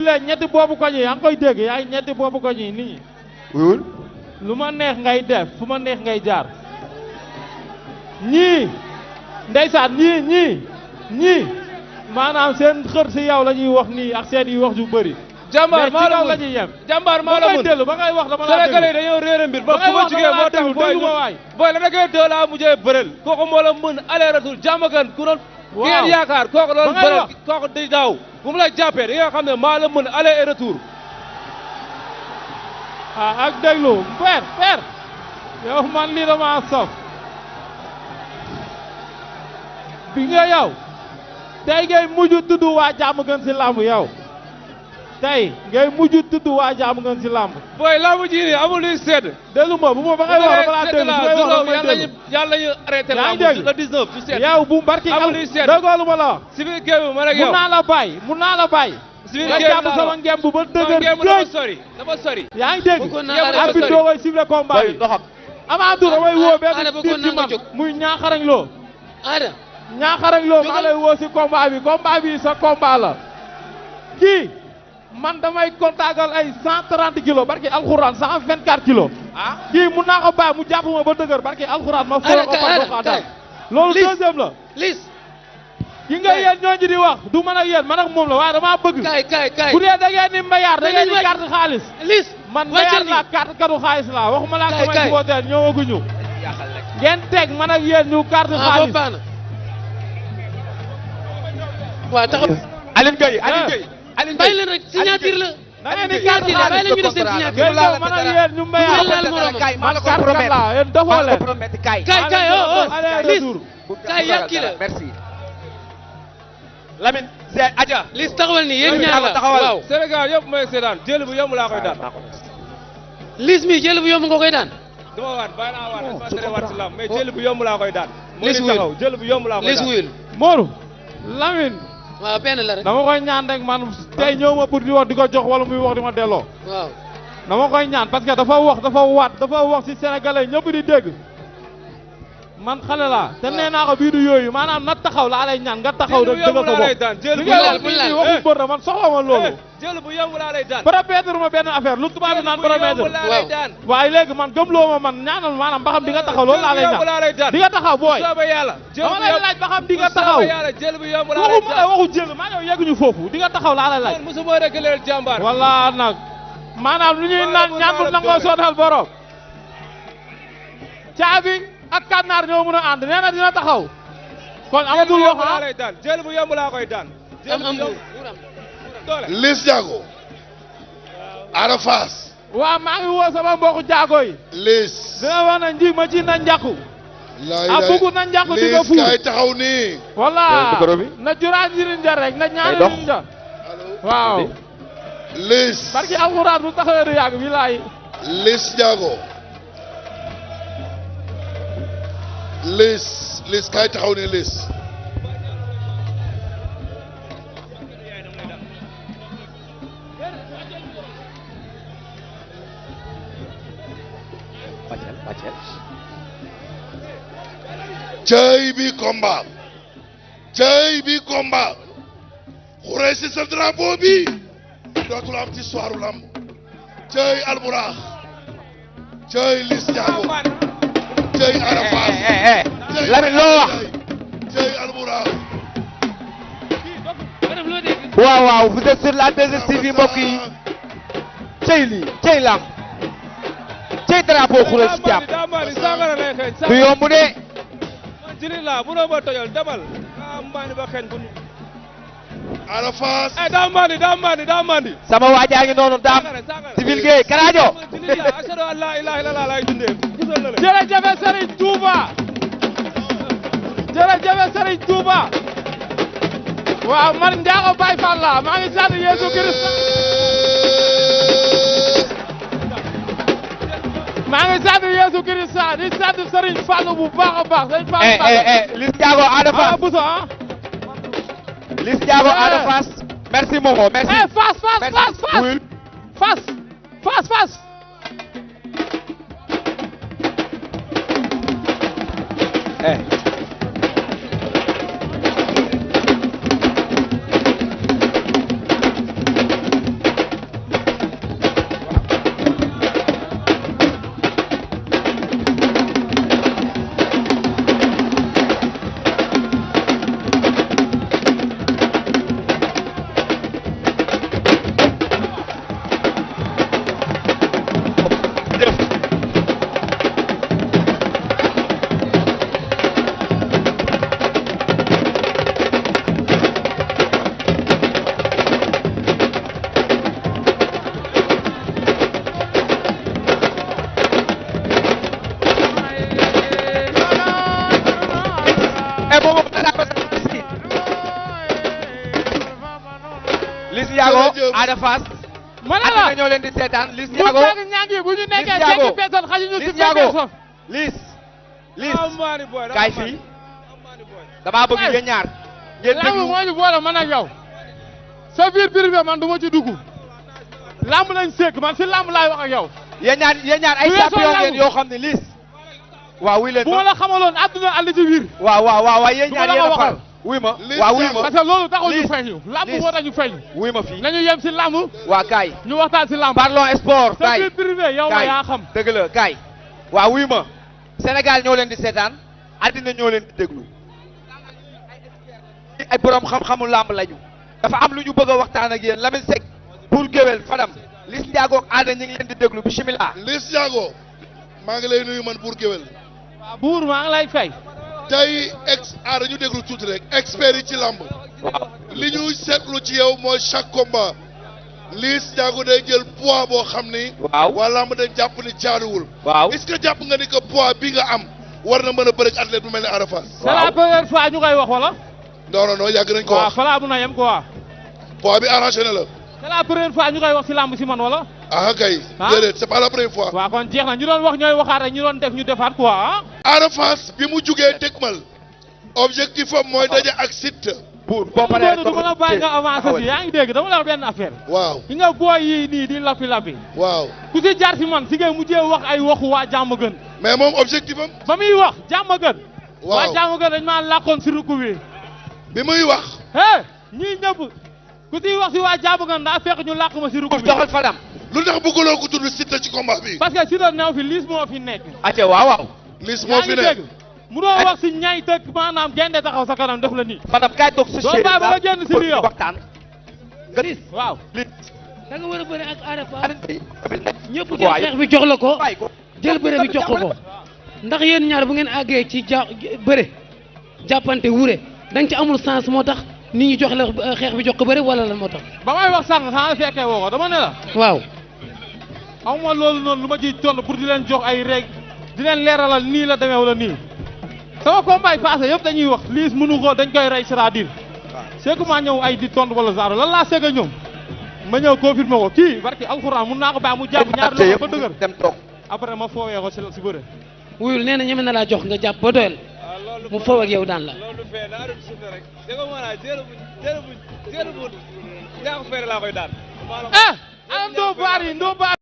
léegi ñetti boobu koñ yi yaa ngi koy dégg yaay ñetti boobu koñ yi nii. wuyul. lu ma neex ngay def fu ma neex ngay jaar. ñii ndeysaan ñii maanaam seen xër si yow la ñuy wax nii ak seen yi wax yu bëri. jàmbaar maa la la ñuy yem. jàmbaar maa la mun dellu ba ngay wax dama la déglu Sénégalais dañoo réer mbir ba fu ma jugee moo tax booy la da ngay doo laa mujjee bërël kooku moo la mën aller retour jàmmagan ku doon ki ngeen yaakaar kooku doon bërël kooku di daaw bu mu la jàppee da nga xam ne maa la mën aller et retour ak déglu père yow man lii dama sof bi nga yow tey ngay mujj tudd waa jàmm gën si làmb yow tey ngay mujj tudd waa jàmm ngeen si làmb. booy làmb ji nii amul luy sedd. déglu ma bu ma ba ngay wax dama laa déglu su may wax dama déglu yàlla ñu arrêté làmb le 19 du sedd. yow bu mbarki amul luy sedd déggoo ma la wax. si biir géew bi man ak yow mun naa la bàyyi. si biir nga géew jàpp sama ngemb ba dëgër dafa sori. yaa ngi dégg. arbitre doo koy siffler combat bi. avant tout damay woo benn biir ci man muy ñaaxarañ loo. ñaaxarañ loo maa lay woo si combat bi sa combat la. kii man damay kontaagal ay 130 kilos barki alxuraan 124 kilos. kii mun naa ko bàyyi mu jàpp ma ba dëgër barki alxuraan ma foo ko par doxaa daal. loolu deuxième la. yi nga yéen ñooñu di wax du man ak yéen man ak moom la waaye damaa bëgg. bu dee da ngeen ni mbayaar da ngeen ni carte xaalis. man mbayaar laa carte katu xaalis laa waxuma laa ko may supporter ñëwaguñu. ngeen teg man ak yéen ñu carte xaalis. waaw taxaw. Aline Gueye bàyyi leen rek signature la. da ngeen di carte xaalis bàyyi leen ñu def seen signature. man ak yéen ñu mbayaar man carte kat laa yéen dafoo leen. kay kay yàq la merci. Lamine c'est Adja. Liss taxawal ni yéen ñaar la waaw. Sénégal yëpp mooy seetaan jël bu yomb laa koy daan. Liss mi jël bu yomb nga koy daan. dama waat bàyyi naa waat dafa tere waat si lam mais jël bu yomb laa koy daan. Liss wuyul jël bu yomb laa koy daan. Liss wuyul. Modou Lamine. waaw benn la rek. dama koy ñaan rek man tey ñëw ma pour di wax di ko jox wala muy wax di ma delloo. waaw. dama koy ñaan parce que dafa wax si sénégalais ñëpp di dégg. man xale laa te nee naa ko bii du yooyu maanaam na taxaw laa lay ñaan nga taxaw rek dëgg sa bopp jël li ngay wax nii waxu bër man soxla ma loolu. jël bu yomb laa lay daan. promettre ma benn affaire lu tubaab bi naan promettre. waaw waaye léegi man gëmloo ma man ñaanal maanaam ba xam di nga taxaw loolu laa lay ñaan di nga taxaw booy. dama lay laaj ba xam di nga taxaw. jël bu yomb laa lay daan waxu ma la waxu jël maa yow yegguñu foofu di nga taxaw laa lay laaj. man mosuma réglé jàmbaar. wala nag maanaam lu ñuy naan ñaan bu nangoo sonal borom. caabi ak kànnaar ñoo mën a ànd nee na dina taxaw. kon amatul wax ah jël bu yomb laa koy daan. jël bu yomb doole. Liss Ndiago. Ada Fass. waaw maa ngi woo sama mbokku jaago yi. Liss. dina wax na nji ma ci na njàqu. a bugg na njàqu di nga fuur Liss kay taxaw nii. voilà na juraan njëriñ ja rek na ñaari njëriñ ja. waaw. Liss. barki alxuraan bu taxawee du yàgg bilaay. Liss Ndiago. Liss kay taxaw nii Liss. cey bi combat xuree si sa drapeau bi dootul am ci soiru lamb cey Alburax cey Liss Ndiago cey Ada Fass Lamine loo wax. cey Alburax waaw vous êtes sur la 2STV mbokk yi. cey lii cey lamb cey drapeau xuree si jàpp du yomb de. jëli la bu ma tojal demal mbaani ba xeeñ bu Ada Fass daa mbaani sama waajaa ngi noonu daam Civil Gueye Karajo. ashhadu an la ilaha illallah lay dundee gisal na la jërëjëf Serigne Touba jërëjëf Serigne Touba waaw man Ndiago Baye Fall la maa ngi sant Yeesu Christ maa ngi sant Yeesu Christ di sant Serigne Fall bu baax a baax Serigne Fall Liss Ndiago Ada Fass Bousso ah Liss Ndiago Ada Fass merci Momo merci. Fass Ada Fass. ma ne la ñoo leen di seetaan Liss bu Ndiago teg ñangi bu ñu nekkee 5 personnes xajuñu ci 5 personnes. Liss kaay fii damaa bëgg yéen ñaar ngeen lamb déglu moo ñu boole man ak yow sa biir privé man du ma ci dugg lamb lañ séq man si lamb laay wax ak yow. yéen ñaar ay bu weesoo champion ngeen lamb. yoo xam ne Liss waaw wuy leen bu ma la xamaloon àdduna àll ci biir. waaw yéen du ma ñaar la yéen ko a far waxal. wuy ma Liss waaw wuy Ndiago. ma parce que loolu taxul ñu Liss. feeñ lamb Liss. moo tax ñu feeñ. wuy ma fii nañu yem si lamb waa kaay ñu waxtaan si lamb. parlons sport sa kaay biir privé yow ma yaa xam. dëgg la kaay waaw wuy ma Sénégal ñoo leen di seetaan àddina ñoo leen di déglu ay borom xam-xamu làmb lañu dafa am lu ñu bëgg a waxtaan ak yéen Lamine Seck pour géwél Fadam Liss Ndiago ak Ada ñu ngi leen di déglu bismillah Liss Ndiago maa ngi lay nuyu man Bour Gueweul waaw buur maa ngi lay fay. tey Ada ñu déglu tuuti rek experts yi ci lamb waaw li ñu seetlu ci yow mooy chaque combat Liss Ndiago day jël poids boo xam ni waaw waa lamb dañ jàpp ni jaaduwul waaw est-ce que jàpp nga ni que poids bi nga am war na mën a bëri ak athlète bu mel ni Ada Fass c'est la première fois ñu koy wax wala. non yàgg nañ ko waaw wax fa laa mun a yem quoi. poids bi arrangé na la c'est la première fois ñu koy wax si lamb si man wala. ah kay Ah. déedéet c'est pas la première fois waaw kon jeex na ñu doon wax ñooy waxaat rek ñu doon def ñu defaat quoi ah. Ada Fass bi mu jugee Tekmal objectif am mooy daje ak Siteu pour boo paree du ma la bàyyi nga avancé si yaa ngi dégg dama la wax benn affaire. waaw ki nga booy yii nii di lappi waaw ku si jaar si man si ngay mujjee wax ay waxu waa jàmm gën. mais moom objectif am ba muy wax jàmm gën. Waaw. waa jàmm gën dañ maa làqoon si rukk bi. bi muy wax ñii ñëpp ku siy wax si waa jàmm gën daa fekk ñu làq ma si rukk bi. doxal Fadam lu tax bëggaloo ko tudd Siteu ci combat bi parce que si doon new fi Liss moo fi nekk. acca waaw Liss yaa moo fi ngi ne dégg mu doon wax si ñay tëkk maanaam gaynde taxaw sa kanam def la nii. Fadam kaay toog sa Doo chaise bàyyi ba nga génn si lii yow. waxtaan nga Liss waaw. da nga war a bëre ak Ada Fass Ada ñëpp jël xeex bi jox la ko bàyyi ko jël bëre bi jox ko ndax yéen ñaar bu ngeen àggee ci bëre jàppante wure da nga ci amul sens moo tax nit ñi jox la xeex bi jox ko bëre wala lan moo tax ba may wax sànq xanaa fekkee woo ko dama ne la. waaw xaw ma loolu noonu lu ma ciy tontu pour di leen jox ay règle di leen leeralal nii la demee wala nii sama combat yi passé yëpp dañuy wax Liss mënu ko dañ koy rey c'est-à-dire c'est que maa ñëw ay di tontu wala genre lan laa seeg a ñoom ma ñëw confirmer ko kii barki alxuraan mun naa ko bàyyi mu jàpp ñaari loxo ba dëgër dem toog après ma foowee ko si bëre. wuyul nee na ñeme na laa jox nga jàpp ba doyal mu foow ak yow daan la loolu fee naa doon suuf rek dégg nga maanaam jërë bu ñaax feere laa koy daan ana ndoo baar yi ndoo baar